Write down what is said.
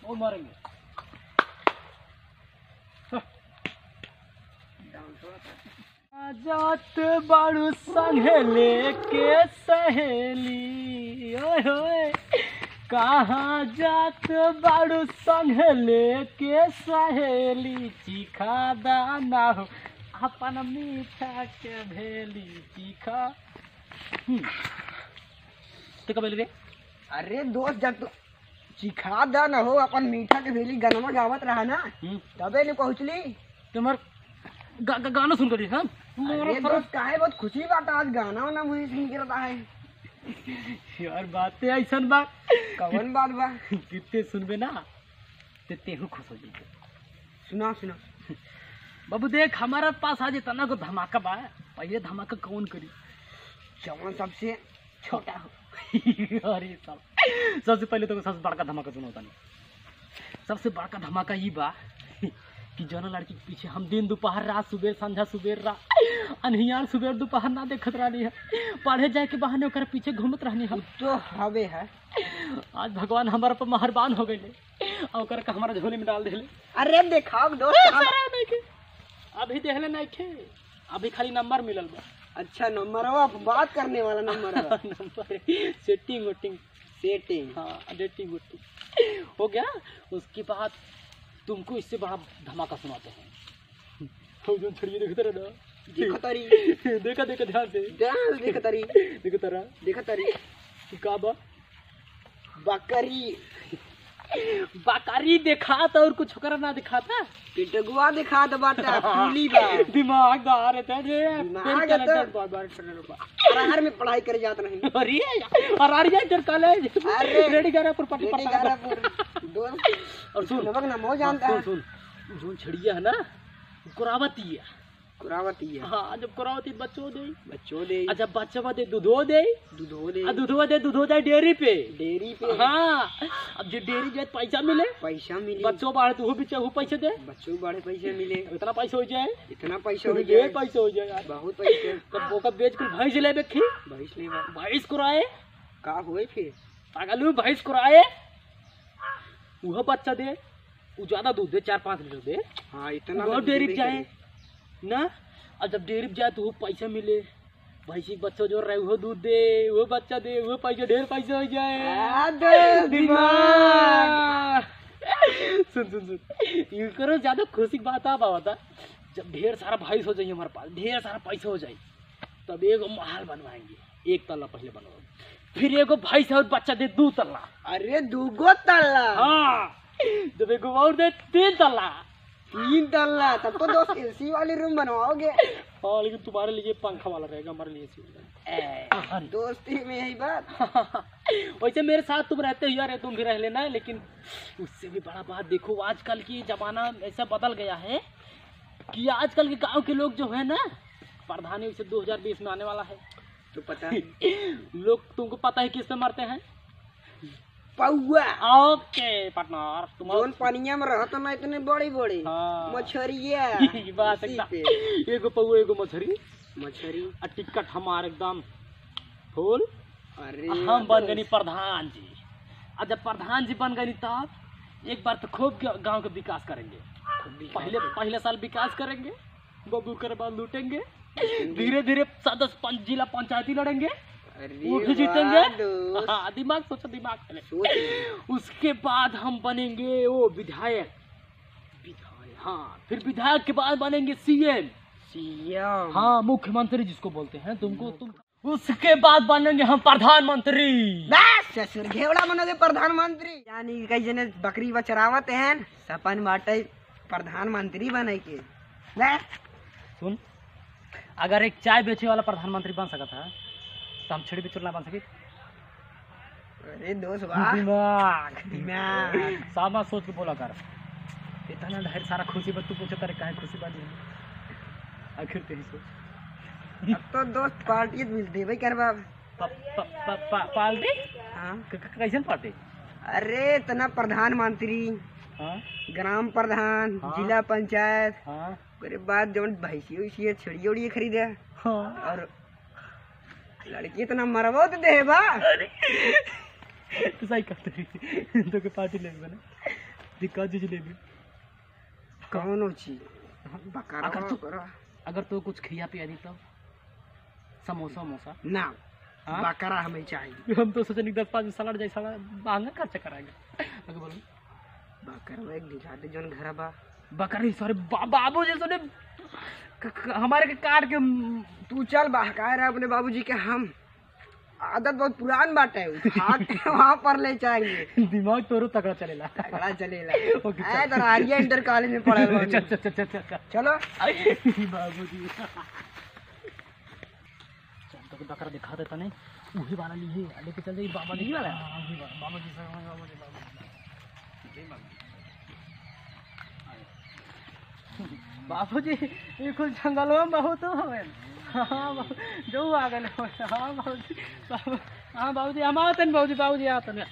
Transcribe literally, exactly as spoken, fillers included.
और मारेंगे। जात बाड़ू संगे लेके सहेली, ओए होए। कहाँ जात बाड़ू संगे लेके सहेली, चिखा दाना हो अपन मीठा के भेली, चिखा। हम्म। ते का बोले रे? अरे दोस्त, जब तू चिखा दा न हो अपन मीठा के भेली गनवा गावत रहा ना, हम्म। तबे न पहुँचली। तुम्हार गा-, गा-, गाना सुन कर, हाँ? अरे दोस्त, काहे बहुत खुशी बात आज गाना वाना मुझे सुन के रहता है। यार, बातें ऐसन बा। कौन बात बा? कितने सुनबे ना, ते तेहू खुश हो जाइबे। सुना, सुना। बाबू देख, हमारा पास आज इतना को धमाका बा। पहले धमाका कौन करी? जौन सबसे छोटा हो। अरे साला, सबसे पहले तो सबसे बड़का धमाका सुनाओ तानी। सबसे बड़का धमाका ई बा कि जौन लड़की के पीछे हम दिन दोपहर, रात सुबेर, संझा सुबेर, रात अन्हियार सुबेर दोपहर ना देखत रहनी है, पढ़े जाए के बहाने ओकर पीछे घूमत रहनी है। उ तो हवे है। आज भगवान हमारा पर मेहरबान हो गइले। आ ओकर का हमारा झोली में डाल देले। अरे देखाओ दोस्त, हम अरे नहीं के। अभी देहले नहीं खे। अभी खाली नंबर मिलल बा। अच्छा, नंबर हो, आप बात करने वाला नंबर हो। नंबर, सेटिंग वेटिंग। सेटिंग। हाँ, डेटिंग वेटिंग। हो गया। उसके बाद तुमको इससे बड़ा धमाका सुनाते हैं। हो जौन छड़िया देखत रहा ना। देखत रही। देखा, देखा ध्यान से। ध्यान से देखत रही। देखत रहा। देखत रही। कि का बा? बकरी। बकरी देखात और कुछ ओकरा ना देखाता? पेटगुआ देखात बाटा, फूली बा। दिमाग बा रे तेरे। दिमाग very talented तो boy, very talented boy। अरहर में पढ़ाई करे जात नहीं। अरे, अरहर जाए तेरे कॉलेज। अरे, रेडी गारापुर पट्टी रेडी पट्टा। गारापुर। दोस्त, और सुन, लोग ना मो जानता सुन, है। सुन, जौन छड़िया है ना, कुरावती है। कुरावती है। हाँ, जब कुरावती बच्चो दे। बच्चो दे। आ जब बच्चवा दे, दूधो दे। दूधो दे। आ दूधवा दे, दूधो जाए डेयरी पे। डेयरी पे। हाँ, अब जे डेयरी जाए पैसा मिले। पैसा मिले। बच्चो बाढ़े तो वो भी चाहे पैसे दे। बच्चो बाढ़े पैसे मिले। इतना पैसा हो जाए। इतना पैसा हो ये जाए। पैसा हो जाए यार। बहुत पैसा। तब ओका बेच के भैंस ले बेखी। भैंस ले बा। भैंस कुराए। का होए फिर? पागलू भैंस कुराए। वो बच्चा दे। उ ज्यादा दूध दे, चार पाँच लीटर दे। हाँ, इतना वो तो डेयरी दूध पे दे जाए करे। ना, और जब डेयरी पे जाए तो वो पैसा मिले, भैंसी के बच्चा जो रहे वो दूध दे, वो बच्चा दे, वो पैसा, ढेर पैसा हो जाए। आ, दे दिमाग। दिमाग। सुन, सुन, सुन, ये करो, ज्यादा खुशी की बात आप आवता, जब ढेर सारा भैंस हो जाए हमारे पास, ढेर सारा पैसा हो जाए, तब एगो महल बनवाएंगे, एक तल्ला पहले बनवाओ, फिर एगो भैंस और बच्चा दे दू तल्ला। अरे, दूगो तल्ला? हाँ, जब एगो और दे तीन तल्ला। तीन तल्ला, तब तो दोस्त एसी वाली रूम बनवाओगे। हाँ, लेकिन तुम्हारे लिए पंखा वाला रहेगा, हमारे लिए एसी वाला। ए, अरे। दोस्ती में यही बात। वैसे मेरे साथ तुम रहते हो यार, तुम भी रह लेना, लेकिन उससे भी बड़ा बात देखो, आजकल की जमाना ऐसा बदल गया है कि आजकल के गांव के लोग जो है ना, प्रधानी वैसे दो हज़ार बीस में आने वाला है। तो पता है। लोग तुमको पता है किससे मरते हैं? पौआ। ओके पार्टनर, तुम जौन पनिया में रहत ना इतने बड़ी बड़ी हाँ। मछरिया। ये बात उसी एकदम। पे। एगो पौआ, एगो मछरी। मछरी। आ टिकट हमार एकदम फुल। अरे हम बन गनी प्रधान जी। आ जब प्रधान जी बन गनी तब एक बार तो खूब ग-, गांव के विकास करेंगे। खूब विकास पहले, करेंगे। पहले साल विकास करेंगे, बबू कर बाद लूटेंगे। लूटेंगे। धीरे धीरे सात दस पंच जिला पंचायती लड़ेंगे। अरे वो भी वाह जीतेंगे। दोस्त। हाँ, दिमाग सोचो, दिमाग चले। सोच ले। उसके बाद हम बनेंगे वो विधायक। विधायक। हाँ, फिर विधायक के बाद बनेंगे सीएम। सीएम। हाँ, मुख्यमंत्री जिसको बोलते हैं, तुमको, तुम उसके बाद बनेंगे हम प्रधानमंत्री। बस ससुर घेवड़ा बनोगे प्रधानमंत्री। यानी कि कई जने बकरी बचरावत हैं, सपन बाटे प्रधानमंत्री बने के। बस। सुन, अगर एक चाय बेचे वाला प्रधानमंत्री बन सकत है, तो हम छड़ी बेचे वाला ना बन सके? अरे दोस्त वाह। दिमाग। दिमाग। सामा सोच के बोला कर। इतना ढेर सारा खुशी बा, तू पूछे तारे काहे खुशी बानी? आखिर तेरी सोच। अब तो दोस्त पार्टी मिल देबे करबा। प-, प-, प-, प-, पार्टी? हाँ। क-, क-, कैसन पार्टी? अरे इतना प्रधानमंत्री, हाँ। ग्राम प्रधान, हाँ। जिला पंचायत, हाँ। ओकरे बाद जौन भैंसी उसी है, छेड़िया उड़िया खरीदे। हाँ। और लड़की इतना मरबो तो देबा। अरे। तो सही कहते हैं। तो के पार्टी लेबे ना। दिक्कत जी जलेबी। कौनो चीज? बकरा अगर तू, वकरा? अगर तू कुछ खिया पिया दी तो? समोसा वमोसा? ना, हाँ? बकरा हमें चाहिए। हम तो सोचे नहीं दस पाँच सलाद जाए, सलाद महंगा खर्चा कराएंगे। आगे बोलो। बकरा एक दिखा दे जौन घर बा। बकरा नहीं, सॉरी, बा-, बाबू जी सुने, क-, क-, हमारे के काट के, म, तू चल बहकाए रहा अपने बाबूजी के, हम आदत बहुत पुरान बाटे, उठा के वहाँ पर ले जाएंगे। दिमाग तोरो तगड़ा चलेला। तगड़ा चलेला। ओके, ऐ चल। तो रारिया इंटर कॉलेज में पढ़ल बानी। चल, चल, चल, चल, चल, चल। चलो। आई, बाबूजी। चल, तो बकरा दिखा देता नहीं, वही वाला लिए, लेके चल जाइए बाबा जी वाला। हाँ, वही वाला, बाबा जी से, बाबा जी, बाबा जी। बाबूजी, ये कुल जंगलवा में बहुत हवे। हाँ, बाबू, जो आ गए हो। हाँ, बाबूजी, बाबू, हाँ, बाबूजी, हम आवत हन, बाबूजी, बाबूजी, आवत हन।